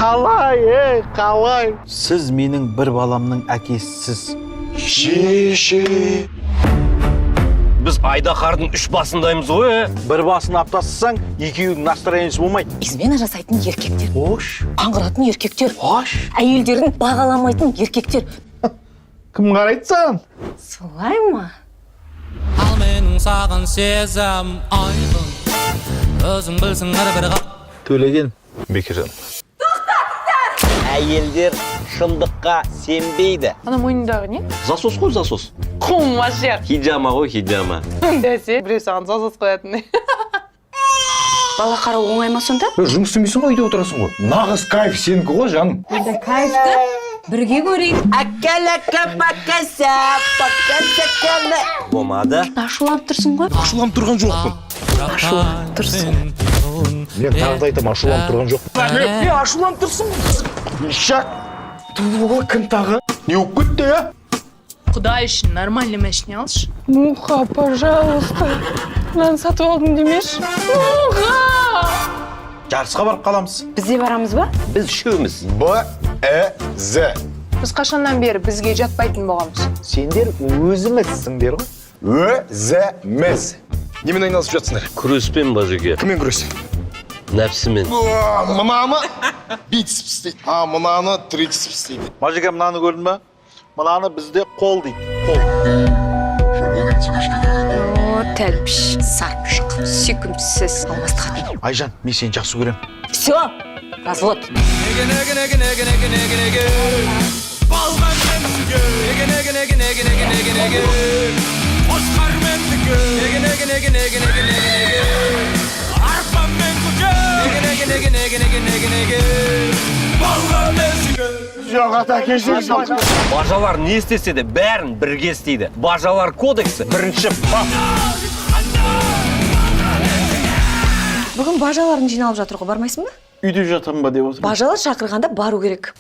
Қалай, ей, қалай? Сіз менің бір баламның әкесісіз. Шеше. Біз айдаһардың үш басындаймыз ғой, ә? Бір басын алып тастасаң, екеуінің настроениесі болмайды. Измена жасайтын еркектер, Ош, қаңғыратын еркектер, ош. Әйелдерін бағаламайтын еркектер. Кім қарайды саған? Солай ма? Ал менің саған сезім айқын, өзің білсің әрбір Төлеген. Бекежан. Әйелдер шындыққа сенбейді. Ана мойнындағы не? Засос қой, засос. Құм вообще. Хиджама ғой, хиджама. Бәсе, біреу саған засос қоятын. Бала қарау оңай ма сонда? Жұмыс істемейсің ғой, үйде отырасың ғой. Нағыз кайф сенікі ғой, жаным. Енді кайфты бірге көрейік. Болмады. Ашуланып тұрсың ғой. Ашуланып тұрған жоқпын. Ашуланып тұрсың. Мен тағы да айтамын, ашуланып тұрған жоқпын. Не, ашуланып тұрсың? Ишак. Тула кім тағы? Не болып кетті, а? Құдай үшін нормальный машина алшы. Муха, пожалуйста. Мынаны сатып алдым демеші. Муха! Жарысқа барып қаламыз. Біз де барамыз ба? Біз үшеуміз. Б, Э, З. Біз қашаннан бері бізге жатпайтын болғанбыз? Сендер өзімізсіңдер ғой. Өзіміз. Немен айналысып жатсыңдар? Күреспен, бажеке. Кіммен күрес? Нәпсімен. Мынаны бицепс дейді. А мынаны трицепс дейді. Мажеке, мынаны көрдің ба? Мынаны бізде қол дейді. Қол. О, тәлпіш, сарпышық, сүйкімсіз, алмасты қатын. Айжан, мен сені жақсы көремін. Все, развод. Неге, неге, неге, неге, неге, неге, неге балғамен неге, неге, неге, неге, неге, неге, неге қошқармен неге, неге, неге, неге, неге, неге, неге арпамен көке, неге, неге, неге, неге, неге, неге балғамен. Жоқ, ата, кешіріңіз. Бажалар не істесе де, бәрін бірге істейді. Бажалар кодексі бірінші бап. Бүгін бажаларың жиналып жатыр ғой, бармайсың ба? Үйде жатамын ба деп отырмын. Бажалар шақырғанда бару керек.